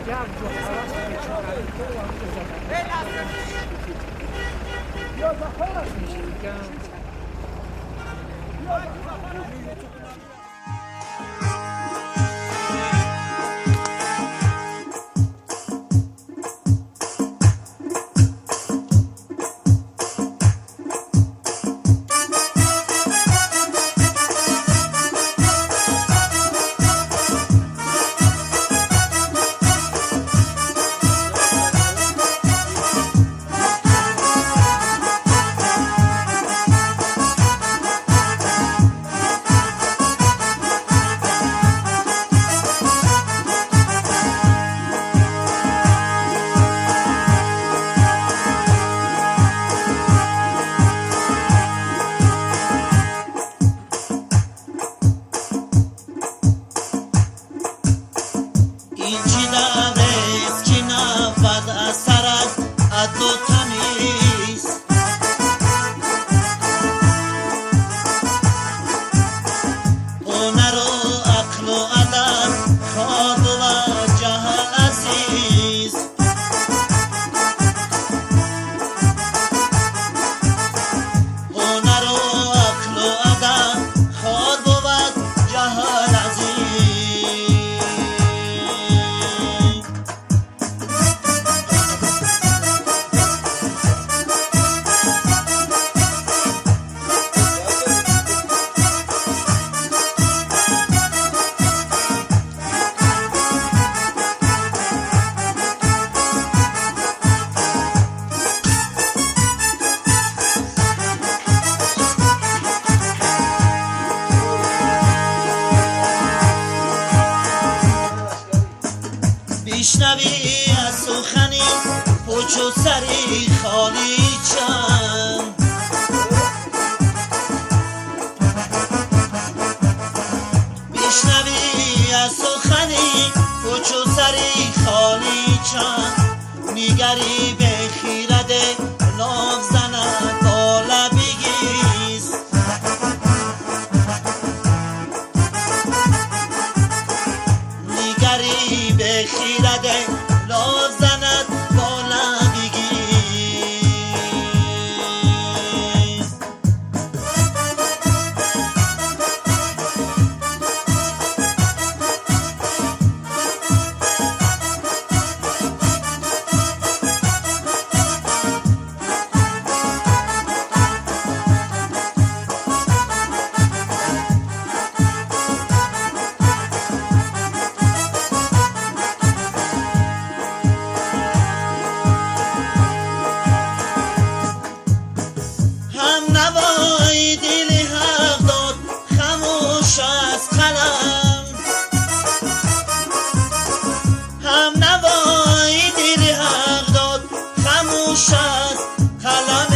Як ҷо ҳавас بشنوی از سخنی پوچ و سری خالی چند بشنوی از سخنی پوچ و سری خالی چند نگری به خیرد لاف زند با لبی گیس نگری به خیرد لاف زند با لبی گیس. هم نوای دل حق داد خموش از قلم هم نوای دل حق داد خموش از قلم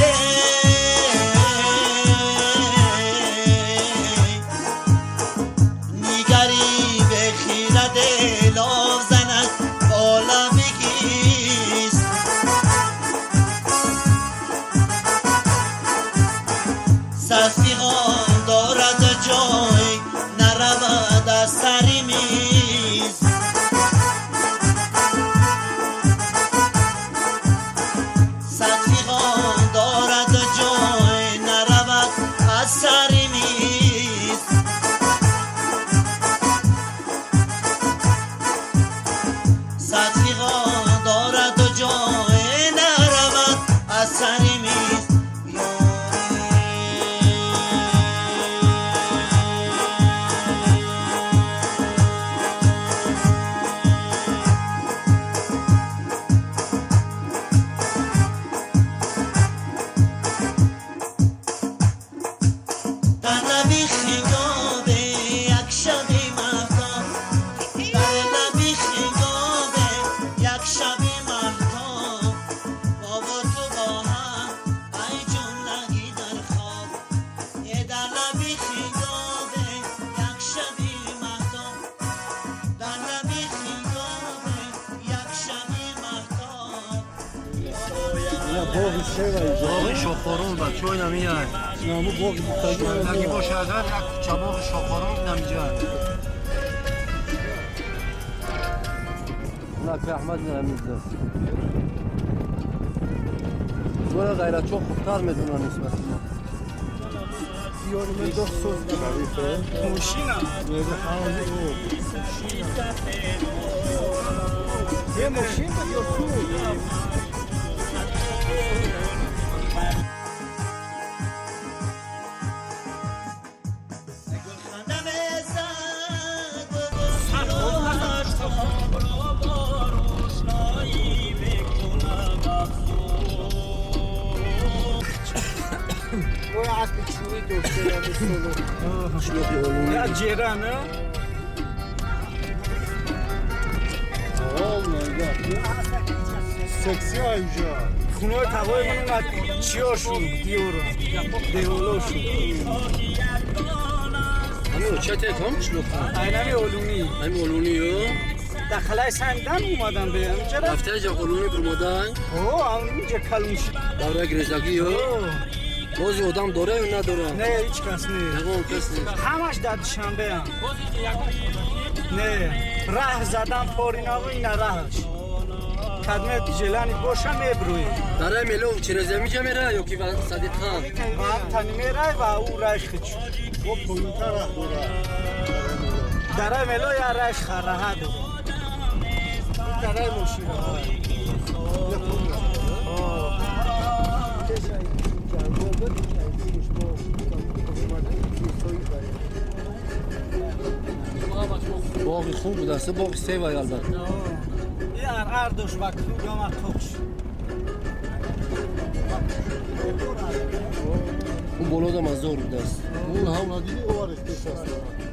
نگری به خیرد لاف زند با لب گیس سفیقان دارد جای نرود از سر میز سفیقان دارد جای نرود از سر میز سفیقان دارد جای نرود از سر میز. در لبی خنگاب یک شب مهتاب در لبی خنگاب یک شب مهتاب بابا تو با هم ای جملگی در خواب در لبی خنگاب یک شب مهتاب در لبی خنگاب یک شب مهتاب. Боғи сева. Боғи Шоҳқорон, бачаҳо, инамияд. Наму боғи бутаги. Наги боша, агар як куча боғи Шоҳқорон инамиҷа. На Аҳмад намидаст. Гора ғайратчо хубтар медонад нисбати мо. Мошина. یه ماشین بود یا سود؟ گلخندم زد و گل را با روشنایی بکنم افزون. برو اسب چوبی دکتر سولو. Қишлоқи Олунӣ. Я ҷерана. سکسی اینجا. Хунои тавои ман инқадр чиё шуд, диёро деволо шуд. Ҳамин очате кам қишлоқ? Айнами Олунӣ. Ҳамин Олунӣ ё? Дар халаи сангдан омадан бе инҷа. Рафтаҷа Олунӣ бурмодан? О, инҷа калон шуд. Давраи грезагӣ ё? Бози одам дора ё надора? Не, ҳеҷ кас не. Ягон кас не. Ҳамаш дар Душанбеам. Не, раҳ задан поринаву ина раҳаш кадме желани боша мебрӯи. Дараи Мелов через амиҷа мера ё ки Садиқхан? Тани мерай ва ӯ рай хич. با پایینتر راه داره. Дараи Мело я рай хараҳа дора. Дараи мошина. یه پول راه. Боғи хуб будаст, боғи севай албатта. И арар дошт ва круг омад тоқ шуд. Он болода мазор будаст. اون هم ندیدی او ریخته شست.